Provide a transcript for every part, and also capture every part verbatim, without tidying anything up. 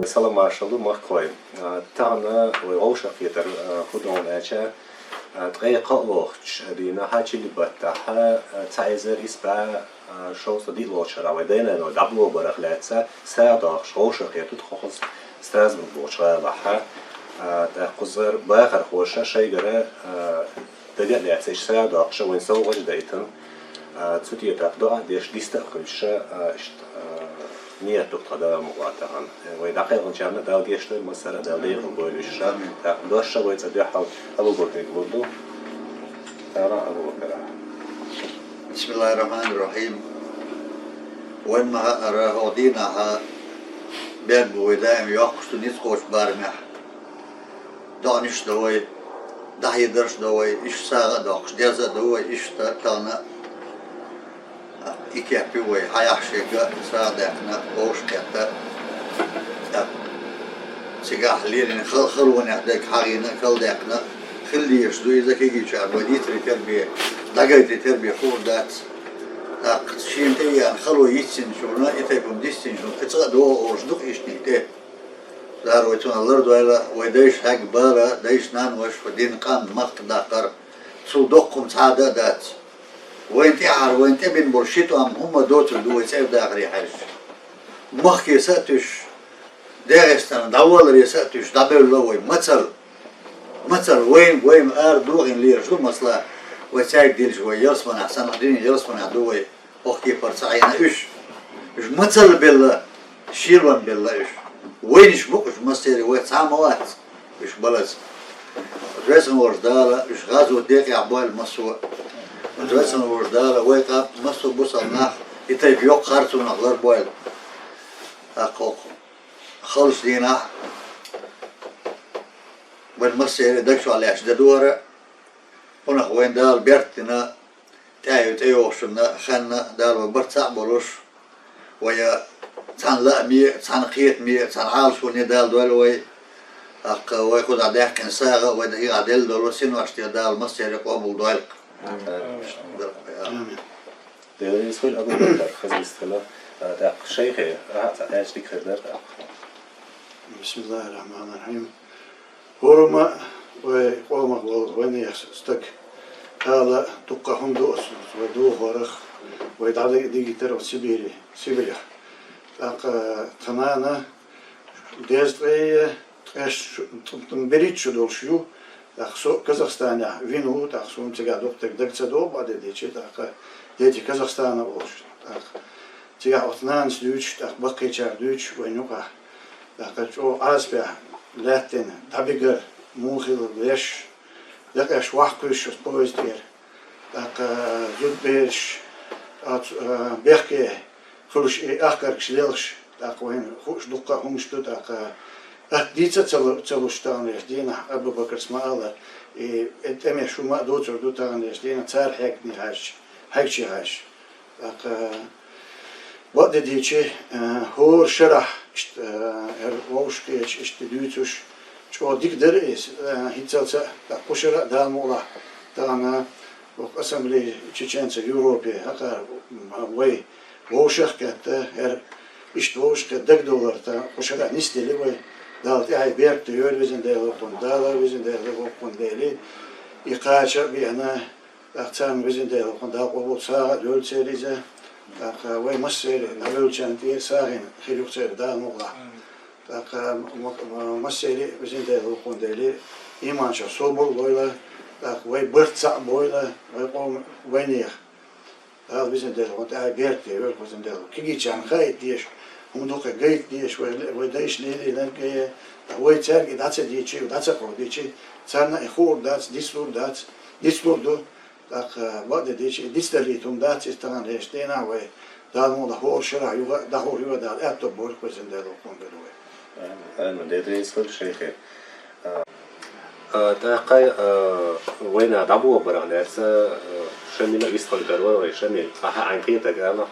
Салам-маршал ду, махкахой. А, тахан вай вовшахкхетар, а, фу да аьлча, а, ткъе кхоалгӀача дийнахьа, чилла баттахьа, а, цхьа эзар исс бӀаь, а, шовзткъа диълагӀча шера вай дай-наной дӀаболабарах лаьца сагӀа доаккхаш вовшахкхетар тхо укхаза Страсбург бохучу гӀалахьа. А, тӀаккха укхазара бахархоша шайгара, а, дага а лаьцна, иштта сагӀа доаккхаш вайна совгӀаташ дайтина. А, цу тӀе тӀаккха доӀа а деш, диста а хуьлуш, а, иштта, а, нийят ду тхан Дала мукъалахь тахан. Вай дӀакхелхинчарна Дала гечдойла, массара а Дала декъала дойла уьш. ТӀаккха дош а вай цӀа дуьхьал Абу-Бакарга лур ду. Дала Абу-Бакара. بسم الله الرحمن الرحيم. Вайн ма-хаъара, хӀокху дийнахьа бер бу вай даим йоккхуш ду ницкъ кхочу барамехь. ДоӀанаш ду вай, дӀахьедарш ду вай, иштта сагӀа а доккхуш, деза а ду вай, иштта тахана и кеп ю вай, хьаяхьа шега сагӀа даьккхина, вовшахкхетта. ТӀаккха цигахь лелийна хал-, халонех дерг хьахийна, кхалдаьккхина, хила дезаш ду иза кегийчара вай дийцаре терра бен, дӀагайтаре терра бен хуур дац. ТӀаккха шена тӀе еана хало йицйинчунна, и тайпана дисдинчунна, кхин цкъа а догӀу олуш ду-кх иштаниг тӀе. Дала вай цунах лардойла, вай дайша хьегна бала, дайша-наноша, вай дина къам, махках даккхар, цул доккха хӀума цхьа а дан а дац. Вайна тӀаьхьара, вайна тӀе бина болу ши тӀом хӀумма доцург ду вай цӀердахаре хьаьжча. Махке са а туьйсуш, ДегӀастана дӀаваларе са а туьйсуш, дӀабевлла вай, мацалла. Мацалла вайна, вайна ара дохийна лелаш ду, масала, вай цаьрга дилча, вай ялсаманехь санна, дуьненан ялсаманехь ду вай. Охкипар ца Ӏийна уьш. Уьш мацалла белла, шелон белла уьш. Вайнаш бу-кх уьш массерий, вай цхьа а ма вац уьш балаза. Везан волчу Дала уьш гӀазот декъехь бойла массо а. Везан волчу Дала вай къам массо а бусалба нах и тайпа йоккха харцонах ларбойла. ТӀаккха хӀокху халчу дийнахь вайн массерий даг чохь лаьтташ де ду хӀара, хӀунах вайн Дала беркат дина, тӀаьхье тӀейогӀучунна ханна Дала вай барт цхьаъ болуш, вай цхьана лааме а, цхьана кхетаме а, цхьана Ӏалашоне а Дала дойла вай. ТӀаккха вай кхузахь даьккхина сагӀа а, вай дагахь делла долу синош тӀе Дала массеран къобал дойла-кх. Амин. Дела реза хуьлда, Абу-Бакар, хаза вистхила. А, тӀаккха шайхе, ахьа а цхьа аьлча дика хир дара тӀаккха. بسم الله الرحمن الرحيم. ХӀума вай къомах волу вайнехан стаг. Ала дуккха хӀума ду оцу вай духарах, вай дӀадигийтара оцу Сибири, Сибирехь. ТӀаккха тхан нана дезткъе ткъе шу-, ткъе берхӀитта шу долуш ю. ТӀаккха со Казахстанехь вина ву, тӀаккха суна цигахь дукха дерг даг ца догӀу, бакъдерг дийцича, тӀаккха дети Казахстана волуш. ТӀаккха цигахь оцу нанас дуьйцуш, тӀаккха баккхийчара дуьйцуш вайна юкъахь. ТӀаккха чӀогӀа Ӏазапехь лаьттина, дӀабигар, муха хилла леш, декъеш ваха кхуьйсуш оцу поезд тӀера. ТӀаккха зудбераш, оцу, а, бехке хуьлуш и ахкаргаш лелхаш, тӀаккха вайна хууш дуккха а хӀумаш ду, тӀаккха атта дийца а ца лу-, ца луш тахана веш дийнахь, Абу-Бакарс ма-аллара, и, и тӀемеш хӀума а доцур ду тахана веш дийнахь, цара хьегна хьаьжча, хьегча хьаьжча. ТӀаккха бакъдерг дийцича, а, хӀора шарахь, иштта, а, хӀара вовшахкхеташ, иштта дуьйцуш, чӀогӀа дика дара иза, а, хӀинццалца а, тӀаккха кху шарахь а Дала мукъалахь, тахана, Оха ассамблея чеченцев Европе, хӀокхара, м, вай вовшах а кхетта, хӀара иштта вовшах а кхетта дагадовлар тхан кху шарахь нисделира вай. Дала тӀаьхье беркате йойла везан Дела хӀокхунна, Дала везан Дела хӀокхунна дели, и кхача а беана, тӀаккха царна везан Дела хӀокхунна Дала къобал сагӀа а дойла церан иза, тӀаккха вай массеран а дӀавевллачарна тӀера сагӀина хир ю-кх церан Дала мукъалахь. ТӀаккха м-, м-, массеран а везан Дела хӀокхунна дели, иманчохь собар а бойла, тӀаккха вай барт цхьаъ бойла, вай къоман вайнехан. Дала везан Дела хӀокхунна тӀаьхье беркате йойла везан Дела. Кегийчарна хаийта дезаш хӀума ду-кх, гайта дезаш, вай, вай дайша лелийнарг а, тӀаккха вай цаьрга и дӀа ца дийцича, дӀа ца кховдийча, царна а и хуур дац, дицлур дац, дицлур ду. ТӀаккха бакъдерг дийцича, и дицдалийта хӀума дац иза тахана веш дийнахь вай. Дала мукъалахь хӀора шарахь юха а, дӀахьур юха а Дала аьтто бойла-кх везан Дела хӀокхунна дели вай. Амин. Дела реза хуьлда, шайхе. А, а, тӀаккха, а, вайна дӀаболабарах лаьцна, а, Шамилан а вистхуьлуш дара вай, Шамил, ахьа хьайн кхетарг ала.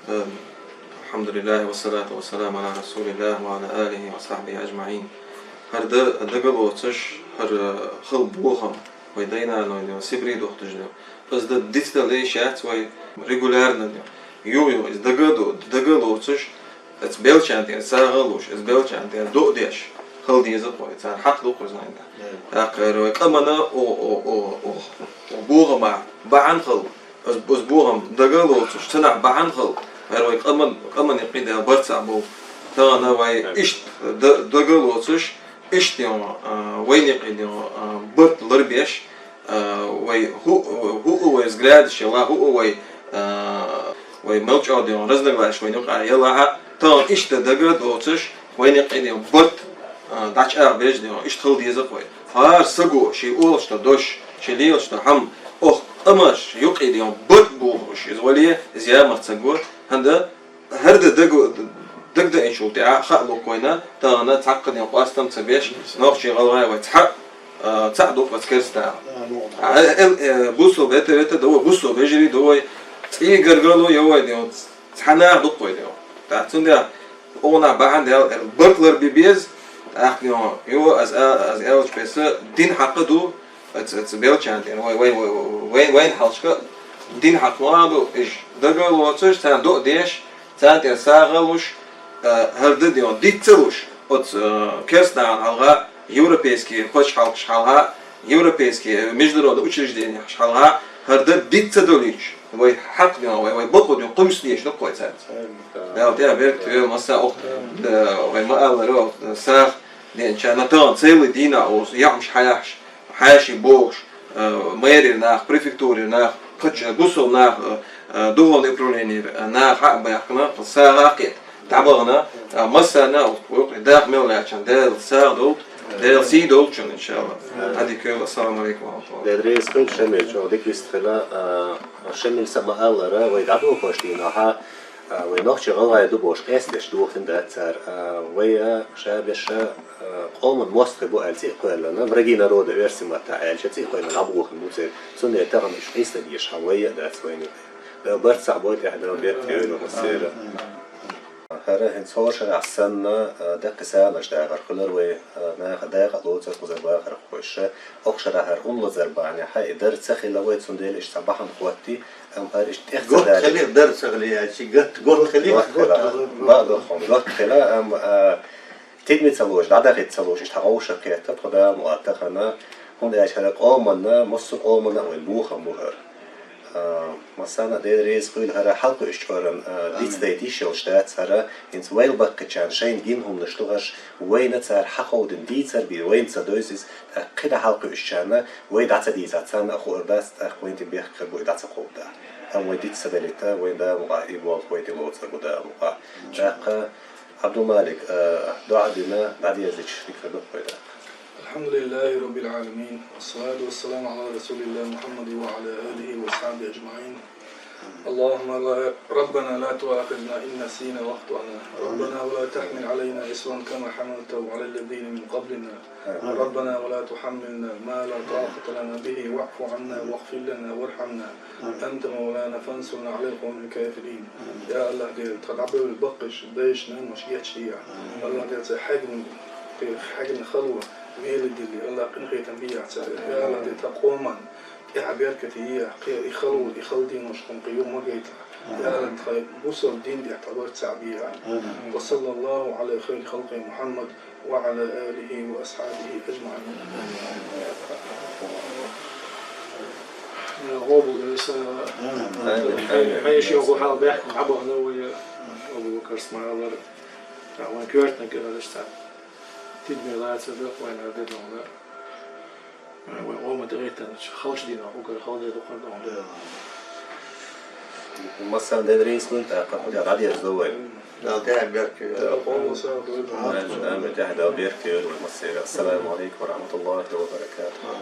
Ам, الحمد لله والصلاة والسلام على رسول الله وعلى آله وصحبه أجمعين. ХӀара да-, дагалоцуш, хӀара хала бохам, вай дай-наной ден, Сибре дохуш ден. Иза дан дицдала йиш яц вай регулярно ден. Юха-юха иза дага а до-, дагалоцуш, Эц белчан тӀера сагӀа луш, эц белчан тӀера дуӀа деш хила деза-кх вай, царна хьакъ ду-кх из хӀанз. ТӀаккха вай къаман о, о, о, о, о бохама бахьан хила, из, из бохам дага лоцуш, цунах бахьан хила, вай къаман, къаман юкъе Дала барт цхьаъ болба. Тахан вай иштта д-, дага лоцуш, иштта, а, вайна юкъе, а, барт ларбеш, а, вай хӀу-, хӀу а вай взглядаш ялахь, хӀу а вай, а, вай мел чӀоагӀа разногласеш вайна юкъе ялахь, тахан иштта дага доцуш, вайна юкъе барт, а, дӀачӀагӀбеш, иштта хила деза-кх вай. ХӀара саго ший олуш долу дош, ший лелаш долу хӀума, оха къамаш юкъе барт бохуш, иза вале, иза ямарт саго, хӀунда ХӀара де даг-, дагадеанчул тӀаьхьа хаа лу-кх вайна, тахана цхьаккха ден къастам ца беш, нохчий-гӀалгӀай вай цхьаъ, а, цхьаъ ду-кх оцу керстанах. А, э, э, бусалба вета, вета да вай, бусалба вежарий да вай, цӀий гаргало я вай ден, цхьа нах ду-кх вай ден. ТӀаккха цундела оха нах бахьана дел, э, барт ларбе беза, тӀаккха ден, йо, аз а-, аз аьллачу беса, дин хьакъ ду, Оцу, оцу белчан тӀера вай, вай, вай, вай, вайна хьалхашка дин хьакъ ма ду, уьш дага лоцуш, царна дуӀа деш, царна тӀера сагӀа луш, а, хӀара де ден диц ца луш, оцу, а, керстанашна хьалха европейский пачхьалкхаш хьалха, европейский, э, международный учрежденеш хьалха, хӀара де диц ца долуьйтуш, вай хьакъ ден, вай, вай бакъо ден къуьйсу дезаш ду-кх вай цаьрца. Дала тӀехь беркате йойла массо а, э, вай ма-аллара, э, сагӀа деанчарна, тахана целый дийнахь оцу яхьамаш хьаяхьаш, хьаьший бохуш, э, мэрера нах, префектурера нах, кхача бусалба нах, э, э, духовное управление, э, нах хьа а баьхкина, сагӀа а кхета, дӀабахана, э, массарна а, вукху даха мел лаьттачарна Дала сагӀа долда, Дала сий долда шуна, иншаллахӀ. Ӏадика йойла, ассаламу Ӏалайкум ва рахьматуллахӀ. Дела реза хуьлда, Шамил, чӀогӀа дика вистхила, э, Шамил, сама аллара, вай дӀадохуш дийнахь, а, вай нохчий-гӀалгӀай ду бохуш къесташ дохийна дац цара. А, вай, а, ша берш, а, къоман мостагӀий бу аьлла цӀе а кхоьллина, враги народа оьрсийн маттахь аьлча, цӀе а кхоьллина дӀабохийна бу церан. Цундела тахана уьш къийсина дезаш хӀума вай а дац вайна. Дала барт цхьаъ бойла, тӀехь Дала беркате йойла массеран. ХӀара хӀинца хӀора шарахь санна, а, даккхий сагӀанаш дахар хуьлура вай, а, наха дакъа а лоцура кхузара бахархой. Ша, оха шарахь хӀара уллазар бахьанехь, и дар ца хилла вай, цундела иштта цхьа бахьана хӀоттий, амма хӀара иштта тӀех ца Гот далий. Хилира дар ца хилла, аьлча, гот, гот хилира. Гот хилла, бакъ ду хьуна, гот хилла, амма, а, тидаме ца луш, дӀадахийта ца луш, иштта хьан вовшах кхетта, тхо Дала ма тахана, хӀунда аьлча хӀара къоманна, массо а къоманна а вайн бохам бу хӀара. А, массарна а Дела реза хуьлда хӀара хьалакхуьуш чкъуран, а, диц дайта йиш йолуш дац хӀара, хӀинца вайл баккхийчарна шайна гина хӀуманаш ду хӀорш, вайна цара хьакховдина дийцар бен, вайна ца дойза иза, тӀаккха кхидӀа хьалакхуьушчарна, вай дӀа ца дийцахь, царна а хуур дац, тӀаккха вайна тӀе бехк хир бу и дӀа ца кховда. Амма вай диц ца далийта, вайна Дала мукъа и болх вай тӀе лоцур бу Дала мукъа. ТӀаккха Ӏабдулмалик, а, доӀа дина, дӀадерзича, дика хир ду-кх вай тӀаккха. الحمد لله رب العالمين، والصلاة والسلام على رسول الله محمد وعلى آله وأصحابه أجمعين. اللهم لا، ربنا لا تؤاخذنا إن نسينا وأخطأنا. ربنا ولا تحمل علينا إصرا كما حملته على الذين من قبلنا. ربنا ولا تحملنا ما لا طاقة لنا به واعف عنا واغفر لنا وارحمنا. أنت مولانا فانصرنا على القوم الكافرين. Я Аллах Дела, тхан дӀабевлла баккхийчу дайшна нуш гечдехьа. Аллах Дела, церан хьегна, хьегна хало меле дилли, Аллах къинхетам бехьа цаьрга. Я Аллах Дела, тхан къоман тӀехь беркате ехьа, кхе и хало, и хала денош тхан кхин юха ма гайтахь. Я Аллах, тхан бусалба дин тӀехь тхан барт цхьаъ бехьа. وصلى الله على خير خلقه محمد وعلى آله وأصحابه أجمعين. ГӀобал ду аса. Хьайша йогӀу хьал баьхкина дӀабахана вай, Абу Бакар Смаилара. Вайн коьртаниг гина даш цхьа. Тидаме лацар ду вайн ара де догӀна. Вай гӀома тӀе гӀиттанчу халчу дийнахь угар хала де дукхар догӀна. Массарна Дела реза хуьлда, тӀаккха хӀуьда дӀадерзадо вай. Дала тӀехь беркате йойла. Амин, тӀехь Дала беркате йойла вай массеран. Ассаламу Ӏалайкум ва рахьматуллахӀи ва баракатухӀ.